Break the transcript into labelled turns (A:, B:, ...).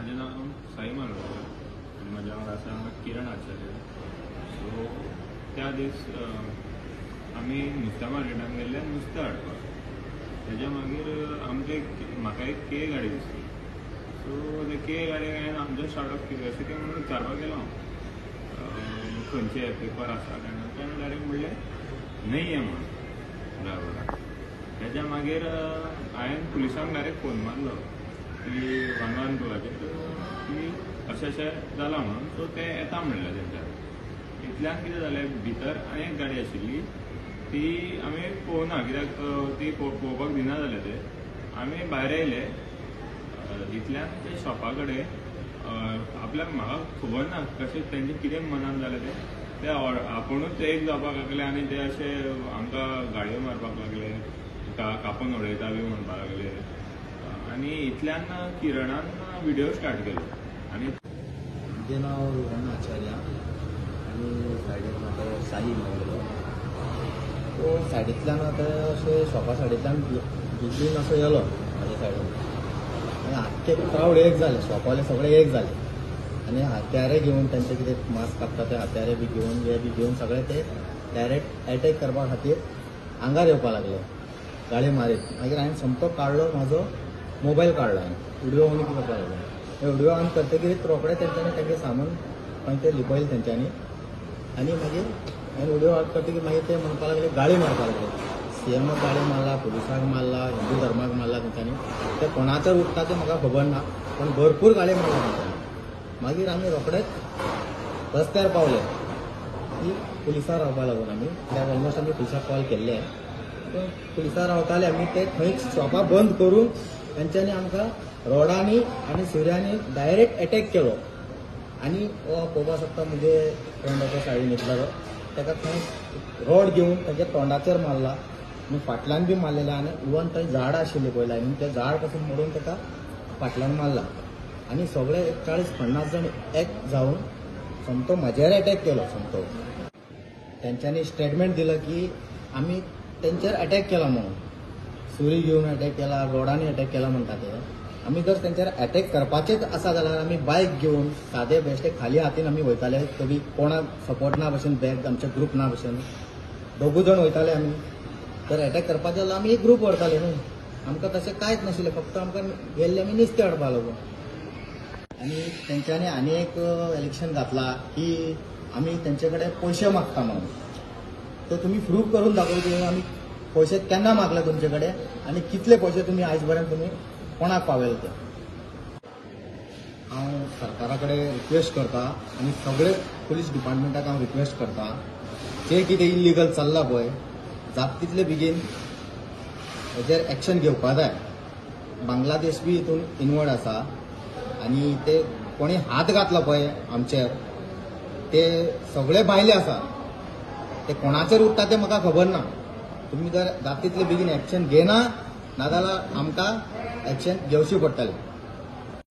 A: म्हाजें नांव साई मालवकर आनी म्हज्या वांगडा आसा किरण आचार्य. सो त्या दीस आमी नुस्त्या मार्केटान गेल्ले नुस्तें हाडपाक. तेज्या मागीर आमकां एक म्हाका एक के गाडी दिसली. सो ते के गाडयेक हांवें आमच्या आउट ऑफ क्युरियोसिटी म्हणून विचारपाक गेलो हांव, खंयचे पेपर आसा काय ना. ताणें डायरेक्ट म्हणलें न्हय हें म्हणून ड्रायव्हराक. तेज्या मागीर हांवें पुलिसांक डायरेक्ट फोन मारलो की 112 की अशें अशें जालां म्हणून. सो ते येता म्हणलें तेंच्यानी. इतल्यान कितें जालें, भितर आनी एक गाडी आशिल्ली ती आमी पळोवना कित्याक ती पळोवपाक दिना जाले ते. आमी भायर येयले. इतल्यान ते शॉपा कडेन आपल्याक म्हाका खबर ना कशें तेंचें कितें मनान जालें तें, ते आपुणूच एक जावपाक लागले आनी ते अशे आमकां गाडयो मारपाक लागले, कापून उडयता बी म्हणपाक लागले. आनी इतल्यान किरणान व्हिडियो स्टार्ट केलो. आनी
B: म्हजें नांव रोहन आचार्य आनी सायडीक म्हाका साई मेळ्ळो. तो सायडींतल्यान आतां अशें शॉपा सायडींतल्यान बेगीन असो येलो म्हाज्या सायडीन आनी आख्खे क्रावड एक जाले, शॉपवाले सगळे एक जाले आनी हत्यारे घेवन तेंचे कितें मास्क काडटा ते हत्यारे बी घेवन हे बी घेवन सगळे ते डायरेक्ट एटॅक करपा खातीर आंगार येवपा लागले, गाळी मारीत. मागीर हांवें सोमतो काडलो म्हाजो मोबायल काडलो, हांवें व्हिडियो ऑन करपाक लागलो. व्हिडियो ऑन करतकीर रोखडे तेंच्यांनी तेंगें सामान खंय तें लिपयलें तेंच्यांनी. आनी मागीर हांवें व्हिडियो ऑन करतकीर मागीर ते म्हणपाक लागले, गाळी मारपाक लागले, सीएमाक गाळी मारला, पुलिसांक मारला, हिंदू धर्माक मारला तेंच्यांनी. ते कोणाचेर उठता तें म्हाका खबर ना, पण भरपूर गाळी मारला तेंच्यांनी. मागीर आमी रोखडेच रस्त्यार पावले की पुलिसां रावपा लागून. आमी कित्याक ऑलमोस्ट आमी पुलिसांक कॉल केल्ले, पूण पुलिसां रावताले. आमी ते थंयच शॉपां बंद करून तेंच्यांनी आमकां रोडांनी आनी सुऱ्यांनी डायरेक्ट एटॅक केलो. आनी हो पळोवपाक शकता म्हजे फ्रेंड आसा सायडीन एकलो, ताका थंय रोड घेवन ताच्या तोंडाचेर मारला आनी फाटल्यान बी मारलेलें. आनी इवन थंय झाड आशिल्लें पळय लायनीन, तें झाड पासून मोडून ताका फाटल्यान मारला. आनी सगळे 40-50 जाण एक जावन सोमतो म्हजेर एटॅक केलो सोमतो. तेंच्यांनी स्टेटमेंट दिलं की आमी तेंचेर एटॅक केला म्हणून, सुरी घेवन एटॅक केला, रोडांनी एटॅक केला म्हणटा ते. आमी जर तेंचेर एटॅक करपाचेच आसा जाल्यार आमी बायक घेवन सादे बेश्टे खाली हातीन आमी वयताले, तरी कोणाक सपोर्ट ना भशेन, बॅग आमचे ग्रूप ना भशेन, दोगूय जाण वयताले आमी. तर एटॅक करपाचें जाल्यार आमी एक ग्रूप व्हरताले न्हू, आमकां तशें कांयच नाशिल्लें, फक्त आमकां गेल्ले आमी नुस्तें हाडपा लागून. आनी तेंच्यांनी आनी एक एलिगेशन घातला की आमी तेंचे कडेन पयशे मागता म्हणून. तर तुमी प्रूफ करून दाखय की आमी पयशे केन्ना मागले तुमचे कडेन आनी कितले पयशे तुमी आयज पर्यंत तुमी कोणाक पावयले ते. हांव सरकारा कडेन रिक्वेस्ट करता आनी सगळे पुलीस डिपार्टमेंटाक हांव रिक्वेस्ट करता, जे कितें इल्लिगल चल्लां पळय जाता तितले बेगीन हेजेर एक्शन घेवपा जाय. बांगलादेश बी हितून इनवर्ड आसा आनी ते कोणी हात घातला पळय आमचेर ते सगळे भायले आसा, ते कोणाचेर उठता ते म्हाका खबर ना. तुमी जर जाता तितले बेगीन एक्शन घेना नाजाल्यार आमकां एक्शन घेवची पडटलें.